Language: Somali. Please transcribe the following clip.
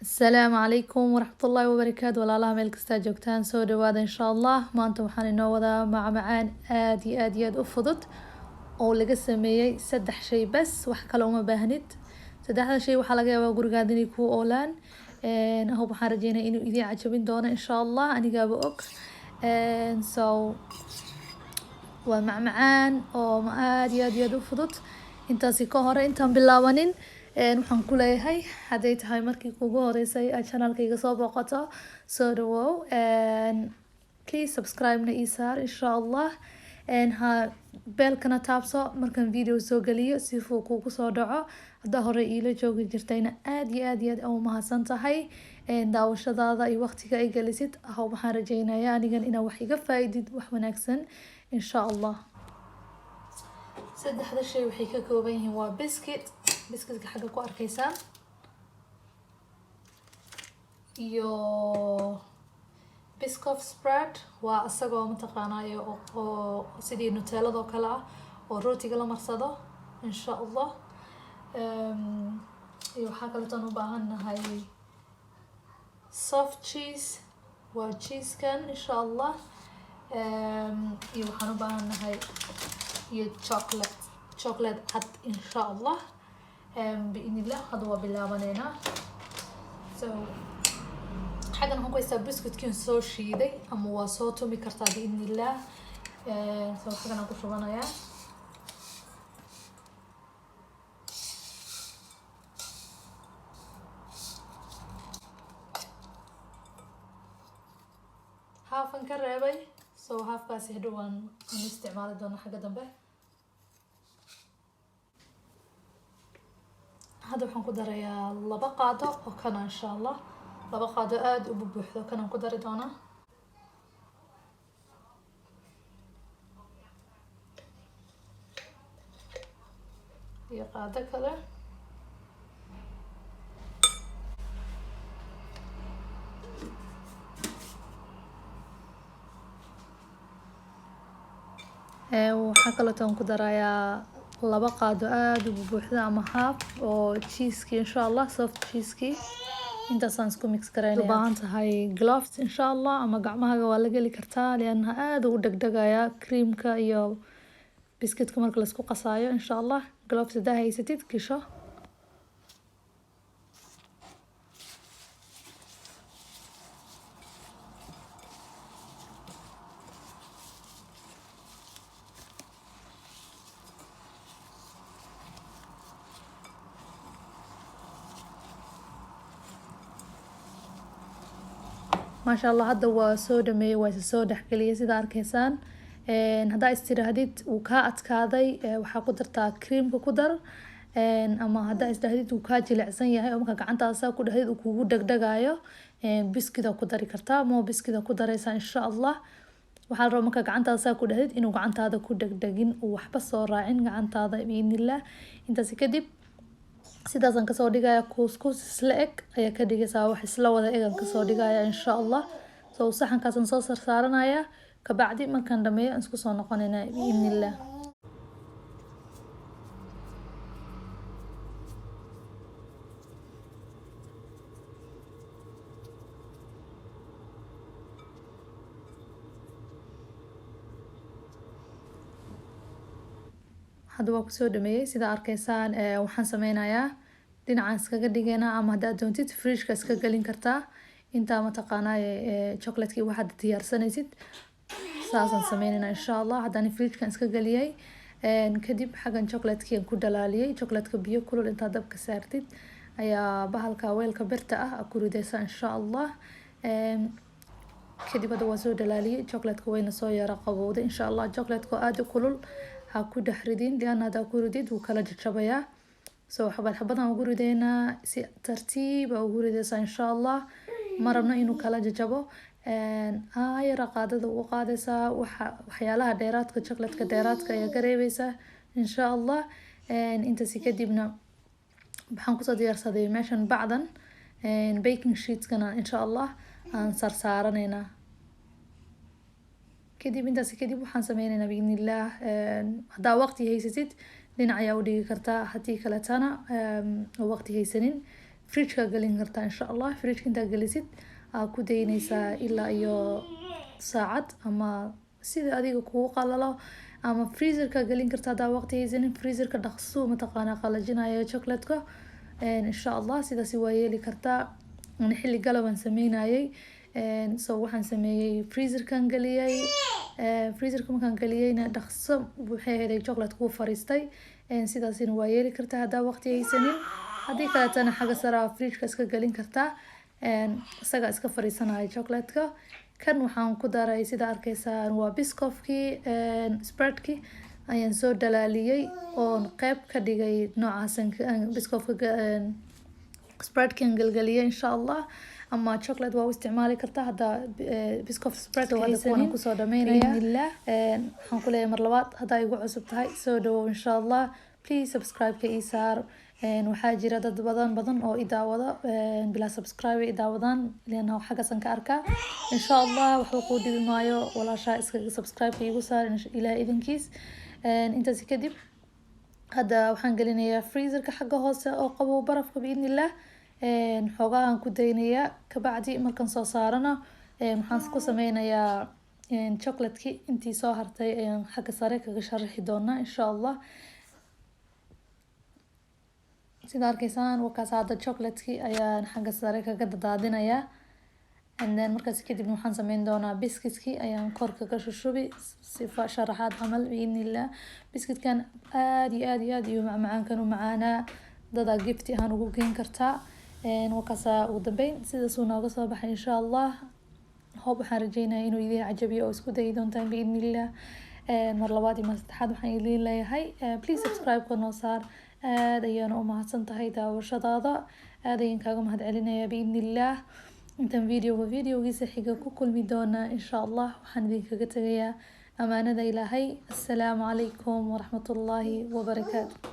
Asalaamu calaykum waraxmatullaahi wabarakaatu. Walaalaha meel kastaa joogtaan, soo dhawaada insha Allah. Maanta waxaan inoo wadaa macmacaan aada iyo aad iyo aad u fudud oo laga sameeyey saddex shay bas, wax kale uma baahnid. Saddexda shay waxaa laga yaabaa gurigaada inay kuu oolaan. Hope waxaan rajeynaya inuu idiin cajabin doono insha Allah, anigaaba og. So waa macmacaan oo aada iyo aad iyo aad u fudud. Intaasi ka hore intaan bilaabanin, waxaan ku leeyahay, hadday tahay markii kugu horeysay aad channelkayga soo booqato, soo dhawow. Please subscribe-na ii saar insha Allah, ha beelkana taabso markaan video soo geliyo si fuu kugu soo dhaco. Haddaa hore iila joogi jirtayna, aada iyo aad iyo aad u mahadsan tahay daawashadaada iyo waqtiga ay gelisid. Waxaan rajeynayaa anigan inaa wax iga faaidid, wax wanaagsan insha Allah. Saddexda shay waxay ka kooban yihiin waa biscuit, biscuitka xagga ku arkaysaan, iyo Biscoff spread, waa isagoo mataqaanaayo oo sidii Nutelladoo kale ah oo rootiga la marsado insha Allah. Iyo waxaa kaleeto aan u baahan nahay soft cheese, waa cheesekan insha Allah. Iyo waxaan u baahan nahay iyo chocolate, chocolate cad insha Allah, biidnillah. Hadda waa bilaabaneynaa. So xaggan waxaan ku haystaa biscuitkin soo shiiday ama waa soo tumi kartaa biidnillah. So xaggan aan ku shubanayaa. Halfan ka reebay, so halfkaasi hadhow aan isticmaali doona xagga dambe. Hadda waxaan ku darayaa 2 qaado oo kana insha Allah, 2 qaado aada u bubuuxdo kanaan ku dari doonaa. Iyo qaado kale. Waxaa kaleeto aan ku darayaa 2 qaado aada u bubuuxda ama half oo cheeseki insha Allah, soft cheesekii. Intaasaan isku mix gareynaya. U baahan tahay gloves insha Allah ama gacmahaga waa la geli kartaa, lianna aada ugu dhegdhegaya creamka iyo biscuitka marka laisku qasaayo insha Allah. Gloves haddaa haysatid, gasho. Maasha Allah, hadda waa soo dhameeyey, waa isa soo dhexgeliyay sida arkaysaan. Haddaa istiraahdid wuu kaa adkaaday, waxaa ku dartaa creamka ku dar, ama haddaa isdhahdid wuu kaa jilicsan yahay oo marka gacantaada saa ku dhahdid uu kugu dhegdhegaayo, biscuit ku dari kartaa moo biscuit ku dareysaa insha Allah. Waxaa la rabaa marka gacantaada saa ku dhahdid inuu gacantaada ku dhegdhegin, uu waxba soo raacin gacantaada biidnillah. Intaasi kadib sidaasaan kasoo dhigaya, kuuskuus isla eg ayaa ka dhigaysaa, wax isla wada egan kasoo dhigaya insha Allah. So saxankaasaan soo sarsaaranaya, kabacdi markaan dhameeyo aan isku soo noqonayna biidnillah. Hadda waa kusoo dhameeyey sida arkaysaan. Waxaan sameynayaa dhinacaan iskaga dhigaynaa, ama haddaad doontid fridgeka iska gelin kartaa intaa mataqaanaa chocolatekii waxaad diyaarsanaysid. Saasaan sameynaynaa insha Allah. Haddaan fridgekan iska geliyay kadib, xaggan chocolatekii aan ku dhalaaliyay. Chocolateka biyo kulul intaad dabka saartid ayaa bahalka weelka birta ah ku ridaysaa insha Allah. Kadib hadda waa soo dhalaaliyay chocolateka, wayna soo yara qabowday insha Allah. Chocolateka oo aada u kulul ha ku dhex ridin, lianna haddaa ku ridid wuu kala jajabayaa. So xabad xabadaan ugu rideynaa, si tartiiba ugu ridaysaa insha Allah. Ma rabno inuu kala jajabo. Ayara qaadada ugu qaadaysaa, waxa waxyaalaha dheeraadka, chocolatka dheeraadka ayaa ka reebeysaa insha Allah. Intaasi kadibna waxaan kusoo diyaarsaday meeshan bacdan baking sheetskana insha Allah aan sarsaaranayna. Kadib intaasi kadib waxaan sameyneynaa biidnillah, haddaa waqti haysatid dhinac ayaa u dhigi kartaa, haddii kaletana oo waqti haysanin Fridge-ka gelin kartaa, insha Allah. Fridge-ka intaa gelisid aa ku daynaysaa ilaa iyo saacad ama sida adiga kugu qalalo, ama freezerka gelin kartaa hadaa waqti haysanin. Freezerka dhaqso mataqaanaa qalajinayo chocolate-ka, insha Allah. Sidaasi waa yeeli kartaa. Xilli galabaan sameynayay, so waxaan sameeyey freezerkan geliyay. Freezerka markaan geliyayna dhaqso waxay ahayd chocolate kuu fariistay. Sidaasina waa yeeli kartaa haddaa waqti haysanin. Haddii kaletana xagga sare fridgeka iska gelin kartaa, isaga iska fariisanaya chocolate-ka. Kan waxaan ku daray, sida arkaysaan, waa Biscoffkii spreadkii ayaan soo dhalaaliyey oon qeyb ka dhigay noocaasan. Biscoffka spreadkan gelgeliyay, insha Allah, ama chocolate waa u isticmaali kartaa haddaa Biscoff spread haysanin. Kusoo dhameynaya, waxaan ku leeyahay mar labaad, haddaa igu cusub tahay, soo dhawow, insha Allah. Please subscribe-ka ii saar. Waxaa jira dad badan badan oo i daawado bilaa subscribe i daawadaan, ilan xaggaasaan ka arkaa, insha Allah. Waxba kuu dhibi maayo, walaashaa iskaga subscribe-ka iigu saar, Ilaah idinkiis. Intaasi kadib hadda waxaan gelinayaa freezerka xagga hoose oo qabow barafka, biidnillah. Xoogahan ku daynayaa, kabacdi markaan soo saarana waxaan ku sameynayaa chocolate-ki intii soo hartay ayaan xagga sare kaga sharaxi doonaa, insha Allah. Sida arkaysaan, wakaas hadda chocolate-ki ayaan xagga sare kaga dadaadinayaa. And then markaas kadib waxaan sameyn doonaa biscuitki ayaan kor kaga shushubi sifa sharaxaad camal, biidnillah. Biscuitkan aad iyo aad iyo aad iyo macmacaankan u macaanaa, dadaa gift ahaan ugu geen kartaa. Wakaasa ugu dambeyn sidaasuu nooga soo baxay, insha Allah. Hope waxaan rajeynaya inuu idin cajabiyo oo isku dayi doontaan, biidnillah. Mar labaad iyo mar saddexaad waxaan idin leeyahay, please subscribe-ka noo saar. Aad ayaan u mahadsan tahay daawashadaada, aad ayaan kaaga mahad celinaya, biidnillah. Intaan videoga videogiisa xiga ku kulmi doonaa, insha Allah, waxaan idinkaga tegayaa amaanada Ilaahay. Assalaamu calaykum waraxmatullaahi wabarakaatu.